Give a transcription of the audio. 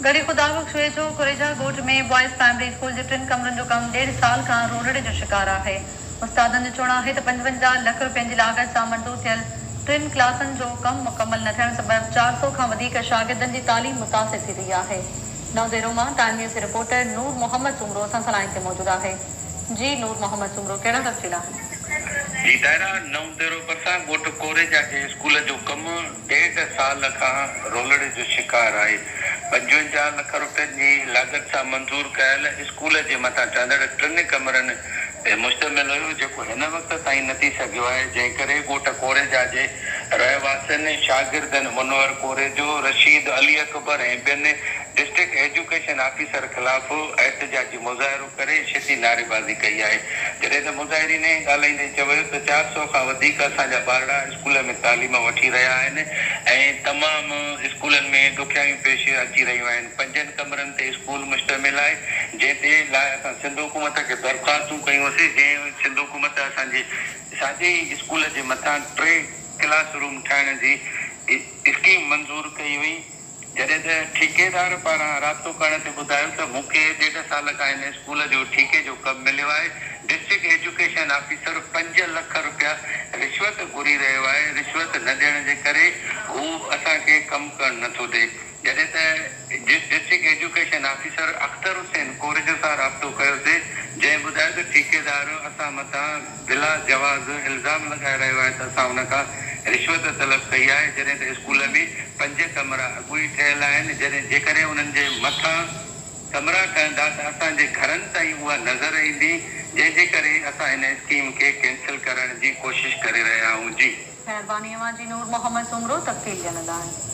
ڳڙهي خدا بخش ويجهو ڪوريجا ڳوٺ ۾ بوائز پرائمري اسڪول جي ٽن ڪمرن جو ڪم ڏيڍ سال کان رولڙي جو شڪار آهي. استادن جو چوڻ آهي ته 55 لک رپين جي لاڳت سان منظور ٿيل ٽن ڪلاسن جو ڪم مڪمل نه ٿيڻ سبب 400 کان وڌيڪ شاگردن جي تعليم متاثر ٿي رهي آهي. نئون ديرو مان ٽائيم نيوز جي رپورٽر نور محمد سومرو اسان سان لائين تي موجود آهي. جي نور محمد سومرو ڪهڙا تفصيل آهن؟ جي دائره نئون ديرو ڀرسان ڳوٺ ڪوريجا جي اسڪول جو ڪم ڏيڍ سال کان رولڙي جو شڪار آهي. 55 لک رپين جي لاڳت سان منظور ڪيل اسڪول جي مٿان ٺهندڙ ٽن ڪمرن تي مشتمل هيو جيڪو هن وقت تائين نه ٿي سگهيو آهي جنهن ڪري ڳوٺ ڪوريجا جي رهواسين شاگردن منور ڪوريجو، رشيد، علي اڪبر ۽ ٻين ڊسٽرڪٽ ايجوڪيشن آفيسر خلاف احتجاجي مظاهرو ڪري شديد نعريبازي ڪئي آهي جڏهن ته مظاهرين ڳالهائيندي چيو ته 400 کان وڌيڪ اسان جا ٻارڙا اسڪول ۾ تعليم وٺي رهيا آهن ۽ تمام اسڪولن ۾ ڏکيائيون پيش اچي رهيون آهن پنجن ڪمرن تي اسڪول مشتمل آهي جنهن تي لاء اسان سنڌ حڪومت کي درخواستون ڪيون سين جنهن سنڌ حڪومت اسان جي ساڳي ئي اسڪول جي مٿان ٽي ڪلاس روم ٺاهڻ جي اسڪيم منظور ڪئي هئي. جڏهن ته ٺيڪيدار پاران رابطو ڪرڻ تي ٻڌايو ته مون کي ڏيڍ سال کان هن اسڪول جو ٺيڪي جو ڪم مليو آهي، ڊسٽرڪٽ ايجوڪيشن آفيسر پنج لک رپيا رشوت گهري رهيو آهي، رشوت نه ڏيڻ جي ڪري هو اسان کي ڪم ڪرڻ نه ٿو ڏئي، جڏهن ته district education officer Akhtar Hussain Korejo سان رابطو ڪيوسين، جنهن ٻڌايو ته ٺيڪيدار اسان مٿان بلا جواز الزام لڳائي رهيو آهي ته اسان ان کان رشوت طلب ڪئي آهي جڏهن ته اسڪول ۾ پنج ڪمرا اڳ ئي ٺهيل آهن جڏهن جيڪڏهن انهن جي مٿان ڪمرا ٺهندا ته اسان جي گهرن تائين اها نظر ايندي جنهن جي ڪري اسان هن اسڪيم کي ڪينسل ڪرائڻ جي ڪوشش ڪري رهيا آهيون جي. مهرباني اوهان جي نور محمد سومرو تفصيل ڏيڻ لاء.